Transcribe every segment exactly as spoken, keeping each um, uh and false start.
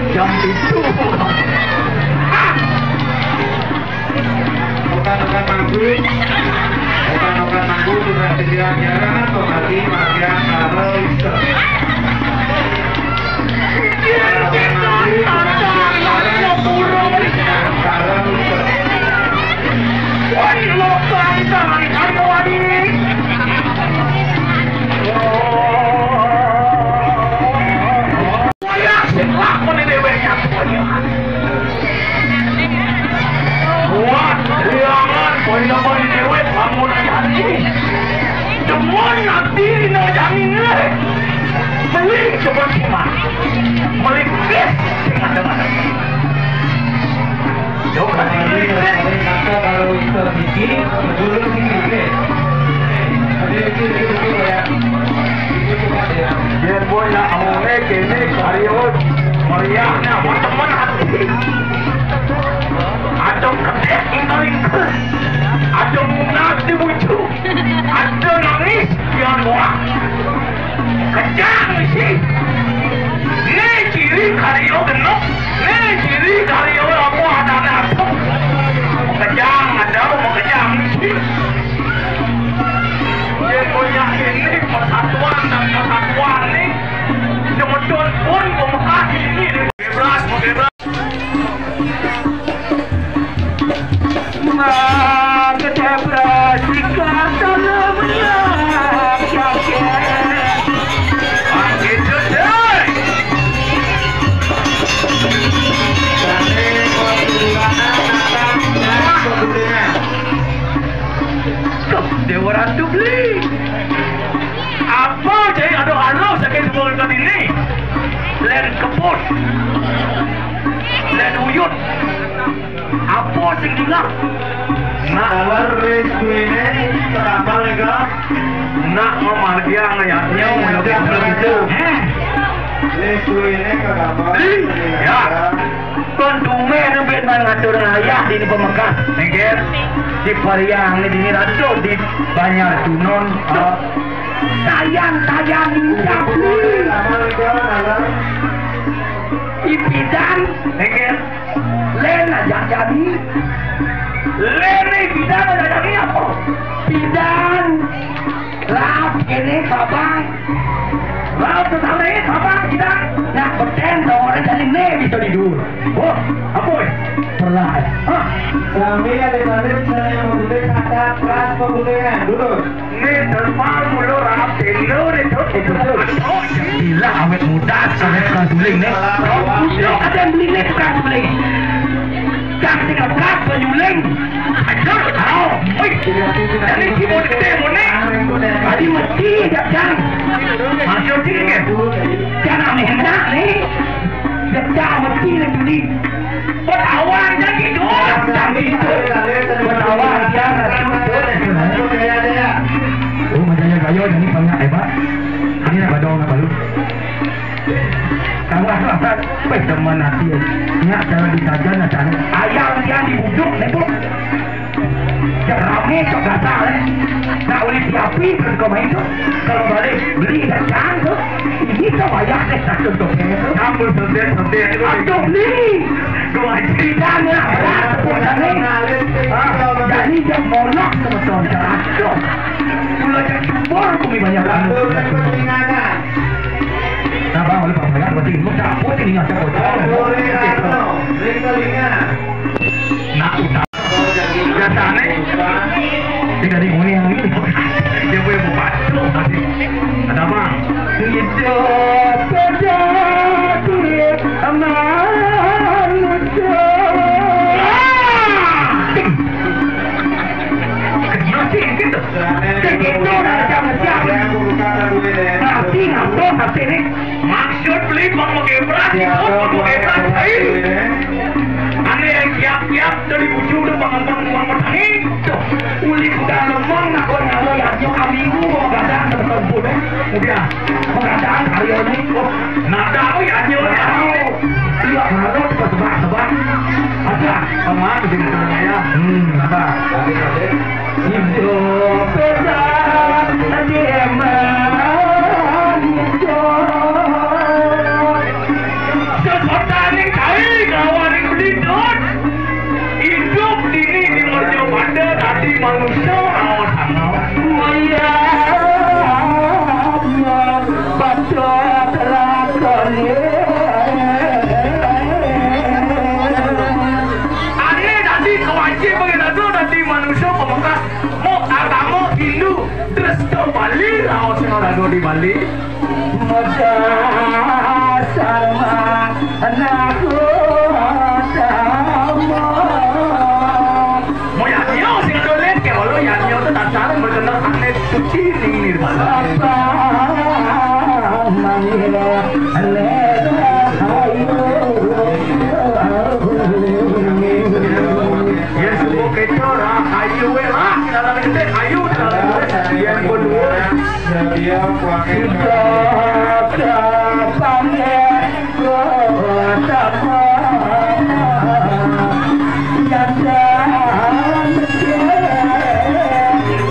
Jam itu. Bukan, bukan manggung. Bukan, bukan manggung, bukan pilihan jarang, kok mati, mati, kalau bisa. Wayah sing lakoni dheweke. Wah, liangan, poin apa di dhewek, lamun ati. Demen ati dina jamine. Beli coba simak. Beli bis sing ada-ada. Yo, kan beli bis. Kalau bisa bikin, dulu sih, oke. Oke, oke, oke, oke, ya. Yen boy nak ngomongnya kene, karyo meriahnya, temen hati. Ada kedek ingkar-ingkar. Ada munas di bucu. Ada nangis, jangan bohong. Kejang sih. Ini ciri karyo genep. Ini ciri karyo apa ada-ada. Kejang, ada mau kejang sih. Dia punya ini persatuan dan kesatuan nih. Semeton pun pemekah ini nih. Bebas, bebas. Nah, kecebras, ikat dalam yang sakit. Bangkit, Dut, Dut. Tuh, Dewa Ratu beli. Apa jadi ada anu saking dua ini? Len kebun. Len uyut. Apa sing dingah? Nak. Kalau restuine tambah lega. Nak memargiang ayatnya, iya, udah gitu. Heh. Restuine tambah. Ih, ya. Kon tumben ben ngatur ayah di pemekah. Nggih. Di Pariang, di Ratu, di Banjar Tunon. Sayan, sayan, lincah. Tambah lega, tambah. Ipidan. Nggih. Len ajak jani. Len ni bidan ajak jani apa? Bidan. Laut kene babang. Laut tetangga ini babang bidan. Nak beten dong orang jani ne bisa tidur. Oh, apa? Perlah. Hah? Sambil ada balik saya mau kata keras pembunuhan dulu. Ni terpal mula rap tenda ni tu. Eh, betul. Bila awet muda sangat tukang suling ni. Kau ada yang beli ni tukang suling. Kang tiga belas penyuling. Ajar kau. Oi. Dari keyboard gede mo ni. Tadi mesti dah kang. Masuk sini ke? Jangan hendak ni. Dah mesti lagi ni. Betawa aja gitu. Tapi itu. Betawa aja gitu. Oh, macamnya kayu jadi banyak hebat. Ini nak badong nak baru. Wéh, demen ati. Nya cara dijaga, nya cara. Ayam dia dibujung, nih, Bu. Cék ramé, cék gatal, nih. Nak uli tiapi, terus kau main tuh. Kalau balik, beli datang tuh. Ini tuh banyak deh, satu tuh. Campur sedet, sedet. Aduh, beli. Kau aja. Tidak, nih, berat, tepuk tangan. Ah, jadi dia monok sama tuh, seratus. Mulai dari subur, kami banyak banget. Nah, Bang, oleh Bang Bayar, berarti lu tak apa sih, ingat apa? Nah, udah. Biasanya, tidak di nguni yang ini. Dia punya bukan. Ada, Bang. Hidup sejati manusia. Ah! Kena sih, gitu. Sing itu dah macam siap. Hati ngapa hati ni? Maksud beli bang pakai beras, ikut bang pakai beras, hai. Ane yang siap-siap dari bujur tu bang bang bang bang ni. Tuh, uli kuda lemang nak kau nyala ya nyo aminggu bang gadang tempat pun eh. Udah, bang gadang hari ni. Oh, nak tahu ya nyo ya. Iya, kalau tu sebab sebab. Ada, sama tu dengan ya. Hmm, ada. Hidup beda di mana hidup. Sesotaning kai kawaning belindut. Hidup dini di merjo pada dadi manusia raos angau. Iya, betul lakoni. Ane dadi kewajib bagi dadi manusia pamungkas. Mau agama Hindu, terus ke Bali, raos sing ada di Bali. Modal sama anakku sama. Mau yang nyo sing tulis ke walau yang nyo tu dasar berkenal anet suci ning nirvana. Apa manggil anet ayu. Ya, semua kita orang ayu, weh, lah. Dalam gede, ayu, dalam gede. Yang kedua, dia pakai. Kita panggil kota yang dalam gede.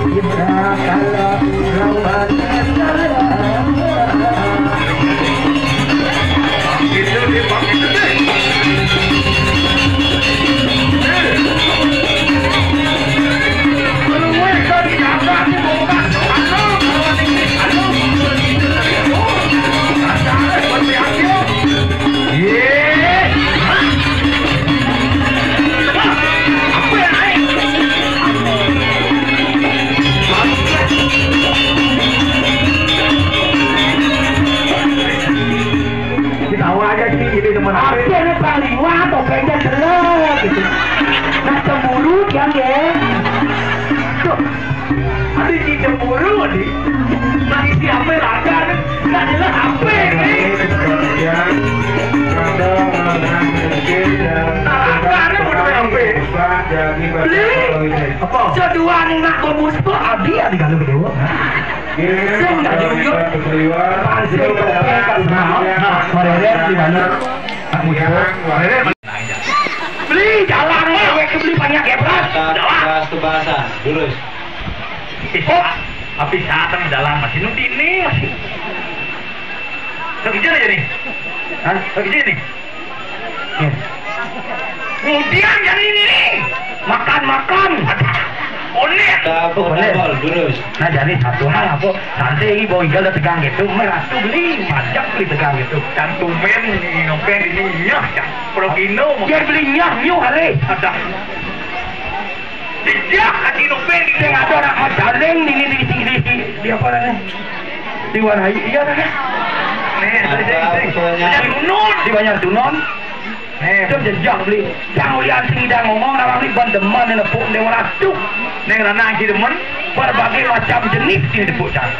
Kita kalau lawan. Ketawa aja sih, ini teman. Apa ini paling wah, topengnya jelek gitu. Nah, cemburu dia, ya. Tuh. Ada di cemburu, di. Nah, isi apa raga, nih? Nah, jelas apa, nih? Nah, raga, nih, udah apa? Beli. Apa? Seduan nak bermusuh, adi, adi kalau kedua. Sing dadi uyut. Pancing kepengkat. Nah, nah, mereret di mana? Nak muncul. Mereret. Beli jalan, weh, weh, beli banyak ya, Bras. Jalan. Bahas kebahasan, lurus. Tapi saat jalan masih nudini, masih. Kerja aja nih. Hah? Kerja nih. Kemudian yang ini nih, makan-makan. Onek. Tahu, boleh. Tahu, lurus. Nah, jadi satu hal apa? Nanti ini bawa ijal tegang gitu, meratu beli, pajak beli tegang gitu. Dan tumen ini nopeng ini nyah, ya. Pro kino. Dia beli nyah, nyuh, ale. Ada. Jejak kaki nopeng di. Sing ada anak majaling di, di, di, di, di, di apa namanya? Di Wanayu, iya, kan? Nih, sing, sing, sing. Banyak Tunon. Di Banjar Tunon. Nih. Itu jejak beli. Yang ulian sing idang ngomong, nama beli ban demen, nepuk, dewa ratu. Ning Ranang ki demen, berbagai macam jenis ki nepuk, Cang.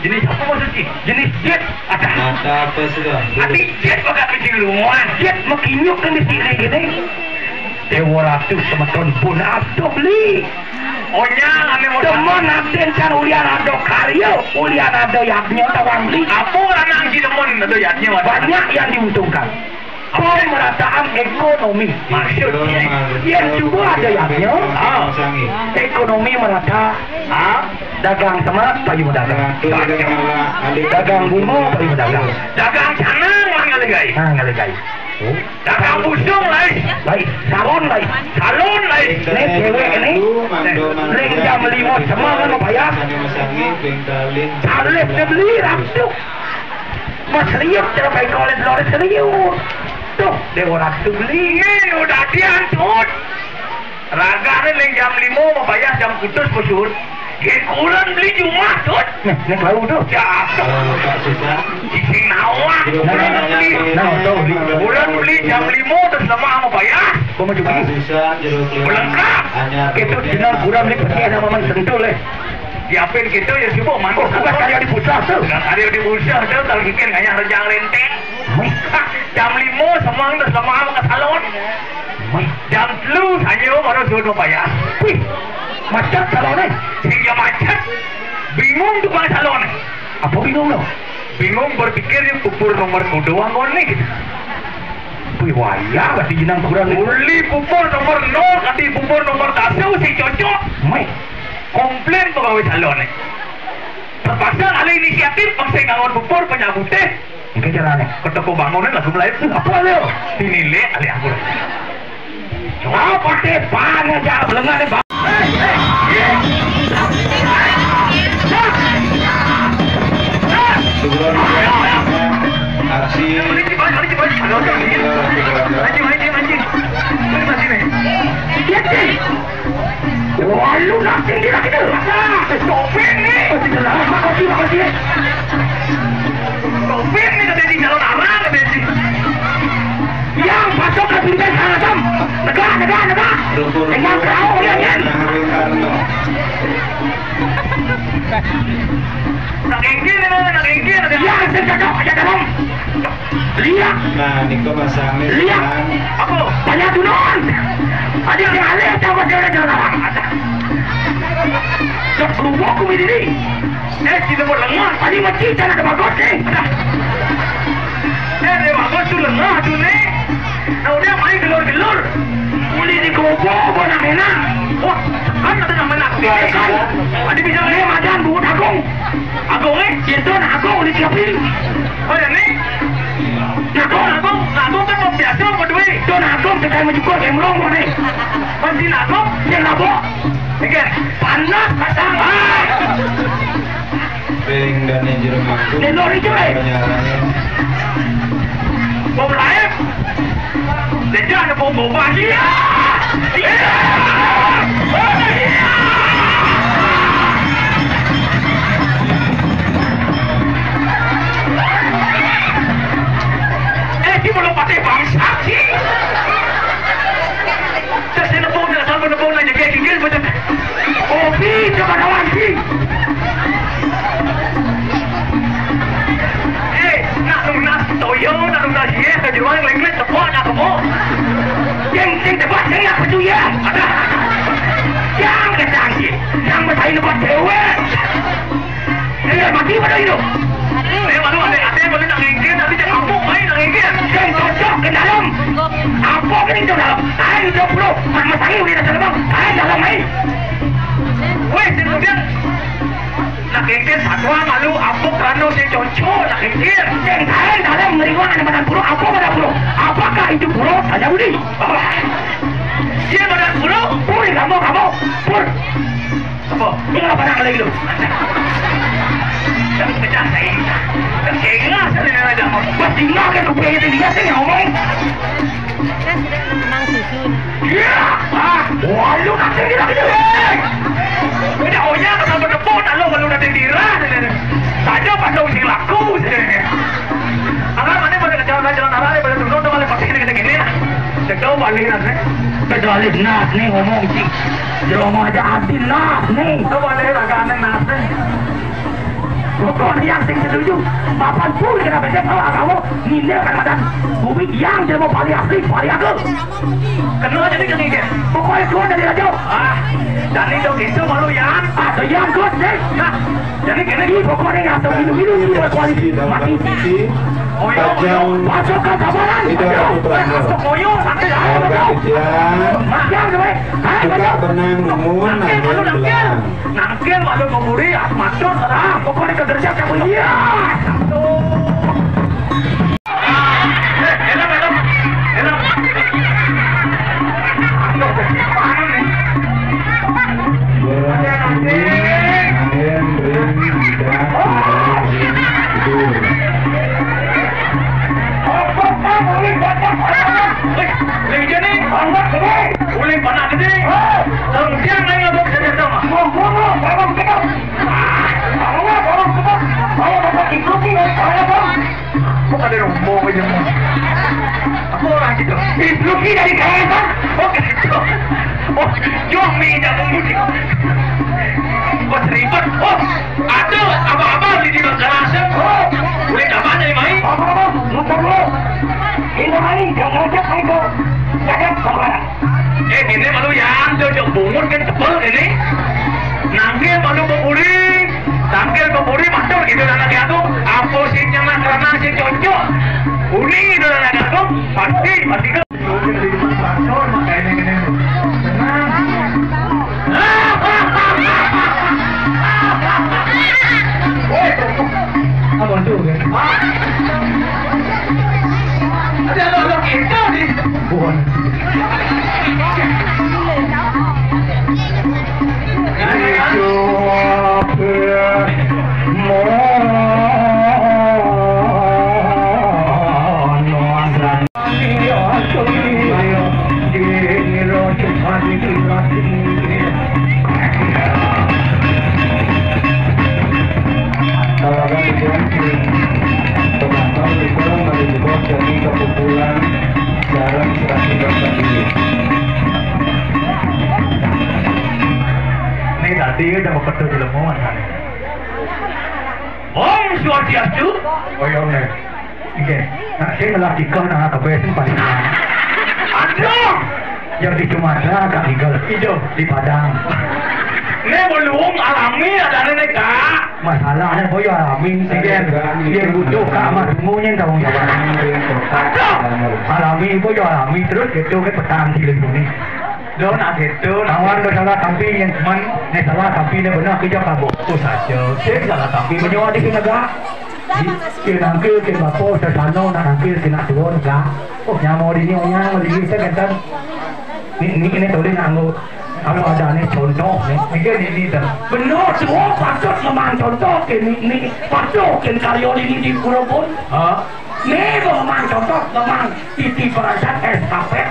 Jenis apa maksud ki? Jenis jet. Ada. Ada apa sudah? Ati jet bakal bikin ruangan. Jet makinyuk kan di sini gini. Dewa ratu semeton pun aduh beli. Onyang ame mau demen aden kan ulian ada karya, ulian ada yadnya tawang beli. Apa Ranang ki demen? Ada yadnya, Mas. Banyak yang diuntungkan. Pemerataan ekonomi. Maksudnya, yang coba ada yadnya, ah, ekonomi merata, ah, dagang semak, payu dagang. Dagang bunga, payu dagang. Dagang canang, mah ngalegai. Nah, ngalegai. Oh. Dagang busung, lain. Lain. Salon, lain. Salon, lain. Ini cewek ini. Leng jam lima semak, kan, Pak, ya? Salib dia beli, langsung. Mas Riuk, cara baik oleh Dolores Riuk. Tuh, Dewa Ratu beli. Ini udah diantut. Ragane leng jam lima, mau bayar jam putus, Bos. Ye, kulan beli jumah, Tut. Nih, nih, baru tuh. Ya, apa? Kalau Pak Susan, Isi nawak, belum beli. Nah, tuh, beli. Bulan beli jam lima, terus lama mau bayar. Gua mau juga. Pak Susan, jeruk limau, Belengkap. Anyar. Itu jenang kurang nih, pasti ada momen sentul, eh. Diapin gitu ya, sibuk, mantap. Oh, bukan karya di pusat tuh. Bukan karya di pusat tuh, kalau bikin kayak rejang lenteng. Wih. Jam lima, semang, terus lama mau ke salon. Wih. Jam telu, saya baru suruh bayar. Wih, macet salonnya. Sehingga macet. Bingung tukang salon. Apa bingung lo? Bingung berpikir, yang pupur nomor kuda anggon nih, gitu. Wih, wayah, berarti jenang kurang nih. Uli pupur nomor nol, kati pupur nomor satu, si cocok. Meh. Komplain pegawai salon nih. Terpaksa alih inisiatif, paksa nganggon pupur, penyambut teh. Mungkin caranya. Ke toko bangunan lagu Melayu. Apa lo? Dinilai alih aku. Apa teh, pan aja, belengan nih, Bang. Sebelum aksi, mancing, mancing, mancing. Mancing, mancing. Wah, lu nak tinggi lagi tu. Topeng ni. Makasih, makasih. Topeng ni kata di calon arang, kata di. Yang masuk ke pintu sana, Sam. Tegak, tegak, tegak. Dengan kau, ya, kan? Nak engkir ni, nak engkir, nak engkir. Yang sejak kau aja dalam. Lihat. Nah, niko masangnya. Lihat. Apa? Banyak tunon. Ada yang alih, tahu dia ada orang. Ada. Nak berubah aku ini. Eh, kita buat lengah. Tadi macam tak ada bagus ni. Eh, dia bagus tu lengah tu ni. Nah, udah main gelur-gelur. Boleh dikobok, apa nak enak? Wah, kan ada nama nak. Kan? Ada bisa ni macam buat agung. Agung, eh? Ya, tu nak agung, boleh siapin. Oh, ya, ni? Nak agung, nak agung, nak agung kan mau biasa, mau duit. Tu nak agung, tekan mencukur, emrong, mana? Masih nak agung? Dia nak bawa. Ikan. Panas, pasang. Ah! Ping dan yang jeruk mangkuk. Dia lori tu, eh. Penyarangnya. Bom lain. Dia jangan ada bom-bom lagi. Ya! Ya! Ya! Eh, dia belum pakai bangsa, sih. Terus dia nepung, dia sampai nepung, dia jaga gigi, macam, "Kopi, coba lawan, sih." Eh, nak lunas toyo, nak lunas ye, kejuruan lenglet tepuk, nak tepuk. Yang, yang tepuk, saya nak petu ye. Ada. Yang kecang ye. Yang bersaing lepas cewek. Dia mati pada hidup. Eh, malu ada, ada yang boleh nak lengket, tapi dia kapuk, main nak lengket. Yang cocok ke dalam. Apa ke itu dalam? Tahan dua puluh. Mak masai boleh dah dalam. Tahan dalam, main. Weh, kemudian nak kengkir satwa malu apuk rano si conco nak kengkir. Sing kain dalam ngeriwang ada badan buruk, apa badan buruk? Apakah itu buruk? Tanya Budi. Dia badan buruk? Pur, kamu, kamu. Pur. Apa? Ini apa nak lagi tu? Tapi pecah saya. Kan saya ingat saya nak ajak. Pas tinggal kan kuping itu dia saya ngomong. Kan sudah memang susun. Ya, ah, walu nak tinggi lagi tu. Hei! Udah oya kata bertepuk nak lo walu nak tinggi lah. Saja pandang sing laku. Anak mana pada jalan-jalan arah pada turun tu balik pasti kena kena lah. Cek tahu balik lah. Cek balik nas ni ngomong cik. Di rumah aja hati nas ni. Tahu balik lah kan nas ni. Pokoknya yang sing setuju, papan pun kena Kalau kamu nindih kan madan bumi yang jelema paling asli, paling aku. Kenal jadi kenging. Pokoknya keluar dari raja. Ah, dan itu gitu malu ya. Ah, yang good deh. Nah, jadi kena di pokoknya atau minum-minum di koalisi mati. Moyo, moyo. Masuk ke kabaran. Tidak ada keterangan. Masuk moyo, santai lah. Warga kejang. Makan, weh. Hai, juga betul. Tenang, namun makan, nanya malu, belang. Nangkil, waduh, pemburi, ah, matur, ah, pokoknya kegerjak yang iya. Enak, enak, enak. Aduh, mana nih? Apa, apa, boleh baca, apa, apa? Wih, lagi jadi. Anak gede. Boleh panak gede. Kalau siang naik ngabuk saja sama. Mau bunuh, kalau kita. Kalau nggak, kalau kita. Kalau dapat ikuti, kalau Kok ada rombongan yang mau? Apa orang gitu? Dipeluki dari kawasan. Oh, gitu. Oh, Jomi tidak memudik. Bos ribet. Oh, ada apa-apa di, di Bangkalasem. Oh, boleh tambah dari mai? Apa-apa? Muter dulu. Ini mai, jangan ajak saya ke. Jangan kemana. Eh, ini malu yang cocok bungut kan tebal ini. Nangkil malu pemburi, tangkil pemburi matur gitu anak aku. Apa sih nyana kerana sih cocok. Uni gitu anak aku. Pasti, pasti ke. Tenang. Woi, apa tuh? Ada, ada, ada kita nih. Bukan. Kalau kan dibilang sih, penonton itu melibat dari kekumpulan dalam serasi bangsa diri. Ini tadi udah mau petu di lemongan kan? Om Swastiastu. Oh iya, Om. Nggih. Nah, sing ngelah dikon nah kabeh sing paling. Aduh. Yang di Sumatera Kak Igel. Ijo di Padang. Ini belum alami ada nih, Kak. Masalahnya boyo alami. Nggih. Dia butuh Kak Mas Munyin tanggung jawab. Aduh. Alami boyo alami terus gitu ke petang di lindungi. Don agedo. Awan do salah tampi yang men, nek salah tampi ne bener kita kabur. Oh saja. Sing salah tampi menyewa di negara. Ki nangkil ki bapo sesano nak nangkil ki nak tuwo negara. Oh nyamo dini onyang dini sing ngenten. Ni ni ini tuli nganggo. Kalau ada nih contoh nih, ini ini dah. Bener tuwo patut memang contoh ke ni ni patut ke karyo ini di Purobon. Ha? Nih memang contoh memang titi perasaan estafet.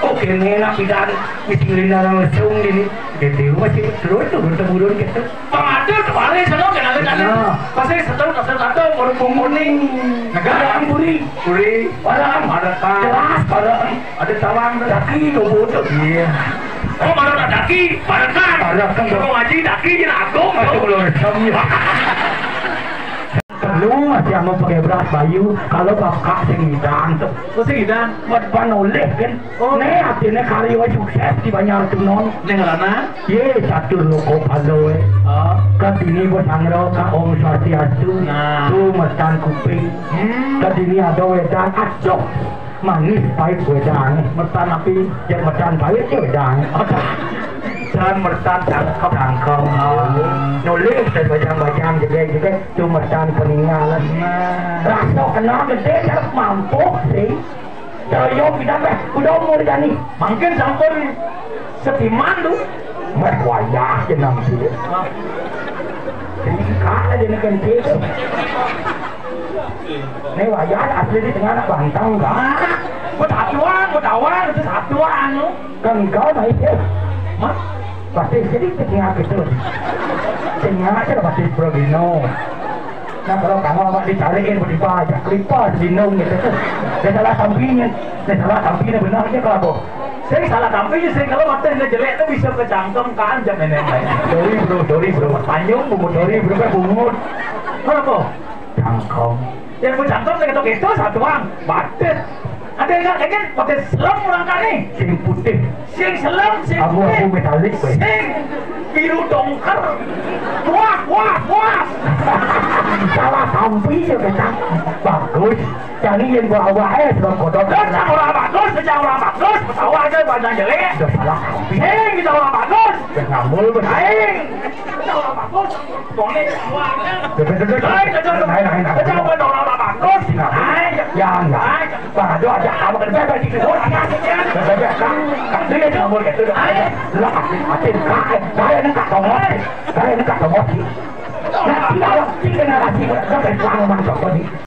Oke, nih nak pidan mesti ngelinda langsung dini. Gitu, masih terus tuh bertemu gitu. Pang ada kemarin sana kenal kan. Nah. Pasti setel kasih satu baru kuning. Negara ampuri. Puri. Padahal Ada tang. Jelas padahal. Ada tawang tuh. Daki tuh bodoh. Iya. Oh, mana ada daki? Pada kan. Pada kan. Kalau ngaji daki jadi agung. Aduh, tuh. Belum resem ya. Perlu masih mau pakai beras bayu kalau bapak sing ngidan tuh. Oh, sing ngidan? Buat ban oleh kan. Oh. Nih artinya karyo sukses di Banjar Tunon. Ning rana? Ye catur loko palo eh. Oh. Ka dini bos angro ka Om Swastiastu. Nah. Tu metan kuping. Hmm. Ka dini ada wedang aduh. Manis pahit wedang. Metan api? Ya metan pahit ya wedang. Aduh. Dan metan cangkem. Cangkem. Oh. Nulis dan bajang-bajang juga juga tu metan peninggalan. Nah. Rasa kenal gede dah mampu sih. Coyo kita beh, udah umur jani. Mungkin sampun setiman tu. Mat wayah jenang tu. Tingkah aja ni kencing. Ni wayah asli di tengah nak bantang enggak? Buat atuan, buat awal, itu satuan tu. Kan kau naik ya? Mat? Pasti jadi tengah gitu. Tengah aja pasti pro dino. Nah, kalau kamu awak dicariin berdua aja, kelipar, lindung gitu tuh. Dia salah sampingnya. Dia salah sampingnya benar aja kalau apa. Saya salah sampingnya, saya kalau mata dia jelek tuh bisa ke cangkem kan, jam nenek lain. Sorry bro, sorry bro. Tanyung bungut, sorry bro, kan bungut. Kenapa? Cangkem. Yang ku cantum téh gitu-gitu satuan. Batet. Ada yang nggak kayak pakai selem orang kali. Sing putih. Sing selem, sing Abu-abu putih. Metalik, weh. Sing biru dongker. Wah, wah, wah. Salah sampi ya, Bang. Bagus. Jadi yang bawa es, Bang Kodok. Terus yang orang bagus, yang orang bagus, ketawa aja banyak jelek. Udah salah sampi. Sing kita orang bagus. Udah ngambul, Bang. Aing. Kita orang bagus. Boleh ketawa aja. Udah, udah, udah, udah. Aing, kita Naik, naik, naik. Kita bukan orang bagus. Nah, Aing. Ya, ya. Aing. Bang Ado aja kamu kerja bagi kita. Kerja, Kang. Kang, dia ngambul gitu. Aing. Lah, atin, atin, Kang. Saya ini Kang Tongos. Saya ini Kang Tongos. Nah, tidak ada generasi muda sampai sekarang, Bang Tongos.